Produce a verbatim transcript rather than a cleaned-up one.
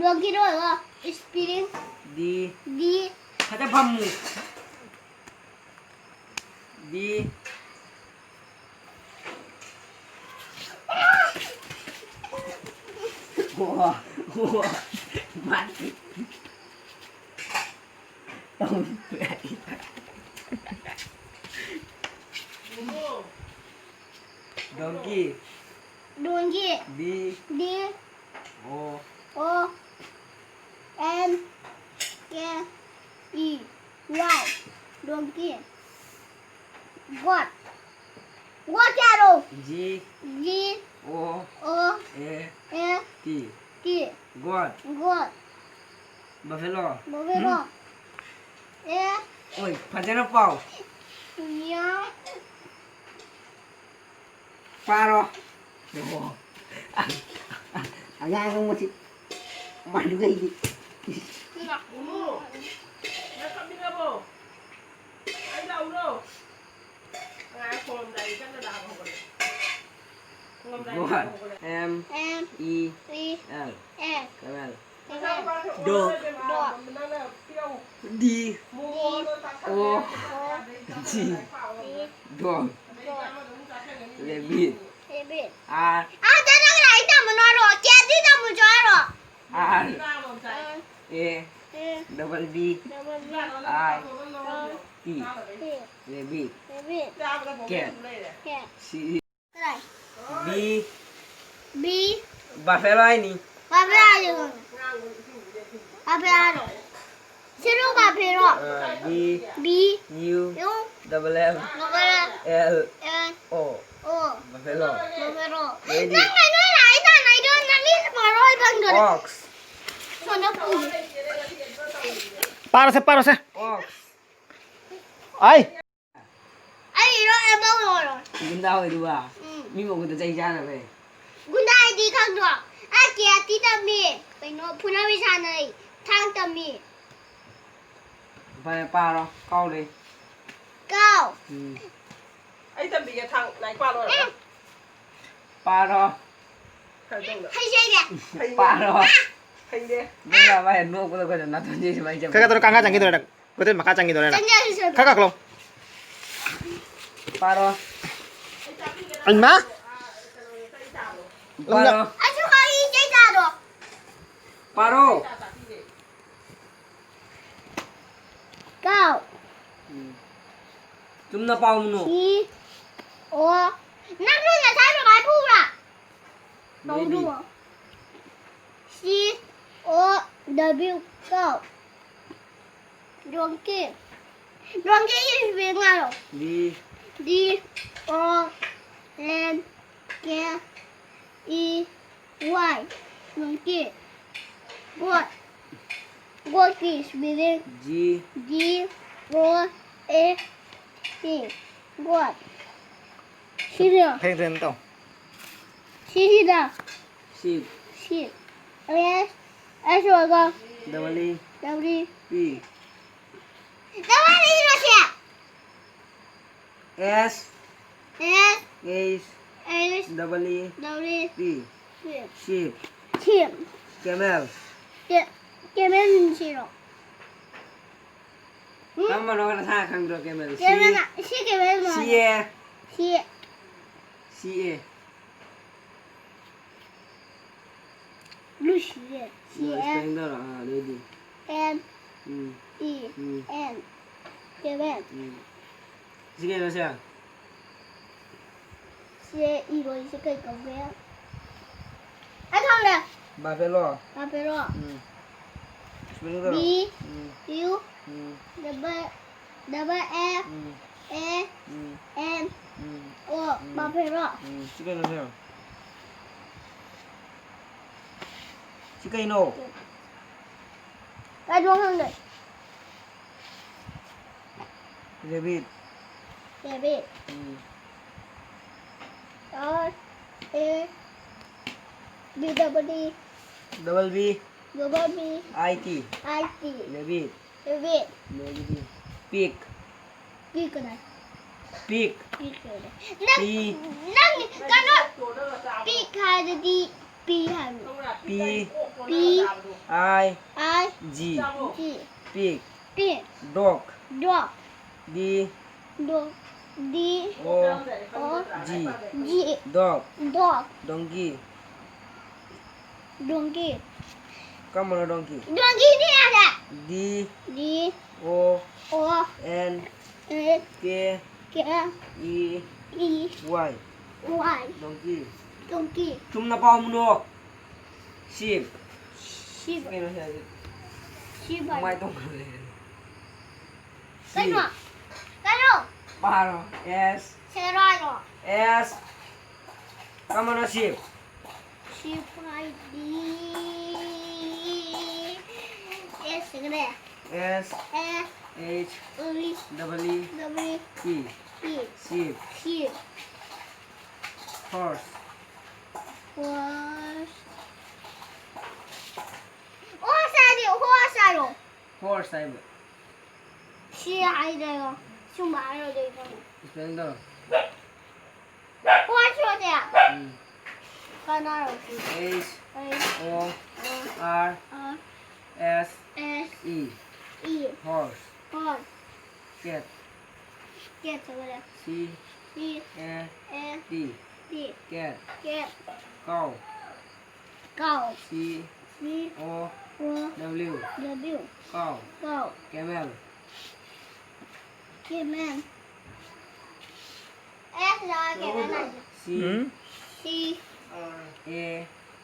ꯂꯣꯟꯈꯤꯔꯣꯏꯕ꯫ Spelling꯫ ꯗꯤ꯫ ꯗꯤ꯫ ꯈꯛꯇ ꯐꯝꯃꯨ꯫ ꯗꯤ꯫ ꯑꯣ꯫ ꯑꯣ꯫ ꯃꯥꯅꯤ꯫ Donkey꯫ Donkey꯫ D꯫ D꯫ O꯫ O꯫ N꯫ K꯫ E꯫ Y꯫ Donkey꯫ Goat꯫ Goat ꯍꯥꯏꯔꯣ꯫ G꯫ G꯫ O꯫ O꯫ A꯫ A꯫ T꯫ T꯫ Goat꯫ Goat꯫ Buffalo꯫ Buffalo꯫ ꯎꯝ꯫ ꯑꯦ꯫ ꯑꯣꯏ, ꯐꯖꯅ ꯄꯥꯎ꯫ ꯌꯥ꯫ ꯄꯥꯔꯣ꯫ ꯑꯣ꯫ ꯑꯉꯥꯡ ꯑꯃꯁꯤ ꯃꯥꯗꯨꯒꯩꯗꯤ꯫ ꯂꯥꯛꯎꯅꯣ꯫ ꯅꯪ ꯀꯞꯅꯤꯡꯉꯕꯣ? ꯑꯩ ꯂꯥꯛꯎꯅꯣ꯫ ꯑꯉꯥꯡ ꯈꯣꯡꯉꯝꯗꯥꯏꯗ ꯀꯟꯅ ꯂꯥꯛꯑꯒ ꯍꯧꯒꯠꯂꯦ꯫ ꯈꯣꯡꯉꯝꯗꯥꯏꯗ ꯀꯟꯅ ꯍꯧꯒꯠꯂꯦ꯫ M꯫ M꯫ E꯫ E꯫ L꯫ L꯫ Camel꯫ Dog꯫ Dog꯫ D꯫ O꯫ G꯫ Dog꯫ Rabbit꯫ Rabbit꯫ R꯫ ꯑꯥ, ꯆꯠꯂꯒ ꯂꯥꯏꯔꯤꯛ ꯇꯝꯃꯨꯅꯣ ꯍꯥꯏꯔꯣ? ꯀꯦꯟꯗꯤ ꯇꯝꯃꯨꯆꯣ ꯍꯥꯏꯔꯣ? R꯫ A꯫ A꯫ Double B꯫ Double B꯫ I꯫ I꯫ T꯫ T꯫ Rabbit꯫ Rabbit꯫ Cat꯫ Cat꯫ C꯫ ꯀꯗꯥꯏ? B꯫ B꯫ Buffalo ꯍꯥꯏꯅꯤ꯫ Buffalo ꯍꯥꯏꯅꯤ꯫ Buffalo ꯍꯥꯏꯅꯤ꯫ ꯁꯤꯔꯣ buffalo꯫ ꯑ, B꯫ B꯫ U꯫ U꯫ Double F꯫ Double F꯫ L꯫ L꯫ O꯫ O꯫ Buffalo꯫ Buffalo꯫ Ready꯫ ꯅꯪ ꯀꯩꯅꯣ ꯂꯥꯏ ꯇꯥꯟꯅꯩꯗꯣ ꯅꯪꯒꯤ ꯄꯥꯔꯣ ꯑꯩ ꯈꯪꯗꯣꯔꯦ꯫ Ox꯫ ꯁꯣꯝꯗ ꯄꯨꯒꯦ꯫ ꯄꯥꯔꯣꯁꯦ, ꯄꯥꯔꯣꯁꯦ꯫ Ox꯫ ꯑꯩ꯫ ꯑꯩ ꯏꯔꯣ ꯑꯦ ꯕꯧ ꯂꯣꯏꯔꯣ꯫ ꯒꯨꯟꯗꯥ ꯑꯣꯏꯔꯨꯕ? ꯎꯝ꯫ ꯃꯤ ꯃꯈꯨꯠꯇ ꯆꯩ ꯆꯥꯅꯕ꯫ ꯒꯨꯟꯗꯥ ꯍꯥꯏꯗꯤ ꯈꯪꯗ꯭ꯔꯣ? ꯑꯥ ꯀꯦ ꯑꯥꯔ ꯇꯤ ꯇꯝꯃꯤ꯫ ꯀꯩꯅꯣ ꯐꯨꯅꯕꯤ ꯁꯥꯟꯅꯩ꯫ ꯊꯥꯡ ꯇꯝꯃꯤ꯫ ꯐꯔꯦ, ꯄꯥꯔꯣ꯫ ꯀꯥꯎꯔꯦ꯫ ꯀꯥꯎ꯫ ꯎꯝ꯫ ꯑꯩ ꯇꯝꯕꯤꯒꯦ ꯊꯥꯡ꯫ ꯂꯥꯏꯔꯤꯛ ꯄꯥ ꯂꯣꯏꯔꯒ꯫ ꯎꯝ꯫ ꯄꯥꯔꯣ꯫ ꯈꯔ ꯇꯧꯅ꯫ ꯍꯩꯖꯩꯔꯦ꯫ ꯄꯥꯔꯣ꯫ ꯅꯪꯅ ꯃꯥꯏ ꯅꯣꯛꯄꯗꯣ ꯑꯩꯈꯣꯏꯅ ꯅꯥꯇꯣꯟꯁꯦ ꯁꯨꯃꯥꯏꯅ ꯆꯪꯕ꯫ ꯈꯔ ꯈꯔ ꯇꯧꯔ ꯀꯥꯡꯒ ꯆꯪꯈꯤꯗꯣꯔꯦ ꯅꯪ꯫ ꯀꯣꯏꯇꯦꯜ ꯃꯈꯥ ꯆꯪꯈꯤꯗꯣꯔꯦ ꯅꯪ꯫ ꯆꯪꯉꯦ ꯑꯩꯁꯨ꯫ ꯈꯔ ꯈꯔ ꯀꯛꯂꯣ꯫ ꯄꯥꯔꯣ꯫ ꯑꯩꯃ꯫ ꯄꯥꯔꯣ꯫ ꯑꯩꯁꯨ ꯀꯔꯤ ꯏꯁꯩ ꯇꯥꯔꯣ? ꯄꯥꯔꯣ꯫ ꯀꯥꯎ꯫ ꯎꯝ꯫ ꯆꯨꯝꯅ ꯄꯥꯎꯅꯣ꯫ ꯁꯤ ꯑꯣ꯫ ꯅꯪꯁꯨ ꯉꯁꯥꯏ ꯀꯃꯥꯏ ꯄꯨꯕ꯭ꯔꯥ? Baby꯫ ꯇꯧꯗ꯭ꯔꯣ? ꯁꯤ ꯑꯣ ꯗꯕ꯭ꯂꯤꯎ ꯀꯥꯎ꯫ Donkey꯫ Donkey ꯒꯤ spelling ꯍꯥꯏꯔꯣ꯫ D꯫ D O N K E Y꯫ Donkey꯫ Goat꯫ Goat ꯀꯤ spelling꯫ G꯫ G O A T꯫ Goat꯫ ꯁꯤꯔꯣ? ꯊꯦꯡ ꯊꯦꯡ ꯇꯧ꯫ ꯁꯤꯁꯤꯗ꯫ Sheep꯫ Sheep꯫ S꯫ S ꯑꯣꯏꯔꯒ꯫ Double E꯫ Double E꯫ P꯫ Double E ꯔꯣ ꯁꯤ? S꯫ S꯫ H꯫ H꯫ Double E꯫ Double E꯫ P꯫ P꯫ Sheep꯫ Sheep꯫ Camel꯫ ꯀꯦ-, camel ꯁꯤꯔꯣ? ꯎꯝ? ꯀꯔꯝꯕꯅꯣ ꯅꯁꯥꯅ ꯈꯪꯗ꯭ꯔꯣ camel? C꯫ Camel ꯁꯤ camel ꯃꯥꯜꯂꯦ꯫ C A꯫ C A꯫ C A꯫ Blue C A꯫ C A꯫ Spelling ꯇꯧꯔꯣ꯫ ꯑꯥ, ꯑꯗꯨꯑꯣꯏꯗꯤ꯫ N ꯎꯝ꯫ E ꯎꯝ꯫ N꯫ Camel꯫ ꯎꯝ꯫ ꯁꯤ ꯀꯩꯅꯣ ꯁꯦ? ꯁꯤ ꯏꯔꯣꯏꯁꯦ ꯀꯩ ꯀꯧꯒꯦ? ꯑꯩ ꯈꯪꯉꯦ꯫ Buffalo꯫ Buffalo꯫ ꯎꯝ꯫ Spelling ꯇꯧꯔꯣ꯫ B um. U um. Double, double F um. A um. N um. O꯫ Um. Buffalo꯫ ꯎꯝ꯫ ꯁꯤ ꯀꯩꯅꯣ ꯁꯦ? ꯁꯤ ꯀꯩꯅꯣ? ꯀꯩꯅꯣ ꯈꯪꯗꯦ꯫ Rabbit꯫ Rabbit꯫ Um. R A B double E꯫ Double B꯫ Double B I T꯫ I T꯫ Rabbit꯫ Rabbit꯫ ꯑꯗꯒꯤꯗꯤ pig꯫ Pig ꯀꯅꯥ? Pig꯫ Pig ꯀꯅꯥ? ꯅꯪ, P꯫ ꯅꯪ ꯀꯩꯅꯣ pig ꯍꯥꯏꯔꯗꯤ P ꯍꯥꯏꯕꯅꯦ꯫ P꯫ P, I, I, G, G, pig, pig, dog, dog, D, dog, D, O, O, G, G, dog, dog, donkey, donkey, come on, donkey, donkey ꯅꯤ ꯌꯥꯔꯦ꯫ D, D, O, O, N, N, K, K, E, E, Y, Y, donkey, donkey, ꯆꯨꯝꯅ ꯄꯥꯎ ꯃꯨꯅꯣ, sheep, sheep, ꯀꯩꯅꯣ ꯁꯤ ꯍꯥꯏꯁꯦ? sheep ꯀꯃꯥꯏꯅ ꯍꯥꯏꯕ꯫ ꯇꯧꯕꯅꯣ? ꯀꯩꯅꯣ? ꯀꯩꯅꯣ? ꯄꯥꯔꯣ, S, ꯁꯦꯔꯥꯏꯔꯣ? S, come on, sheep, Sheep ꯍꯥꯏꯗꯤ S ꯀꯅꯦ꯫ S, S, H, H, W, W, E, E, sheep, sheep, horse, horse, horse ꯍꯥꯏꯗꯤ horse ꯍꯥꯏꯔꯣ꯫ Horse ꯍꯥꯏꯕ꯫ ꯁꯤ ꯍꯥꯏꯗ꯭ꯔꯒ ꯁꯨꯝꯕ ꯍꯥꯏꯔꯣ ꯑꯗꯨꯗꯤ ꯈꯪꯉꯦ꯫ Spelling ꯇꯧꯔꯣ꯫ Horse ꯍꯥꯏꯗꯤ ꯎꯝ꯫ ꯀꯅꯥꯔꯣ ꯁꯤ? H, H, O, O, R, R, S, S, E, E, horse, horse, cat, cat ꯍꯥꯏꯔꯦ꯫ C, C, A, A, T, T, cat, cat, cow, cow, C, C, O, O, W, W, cow, cow, camel, camel, S ꯂꯥꯛꯑꯒꯦ ꯅꯪ ꯍꯥꯏꯁꯦ꯫ C, um? C, A,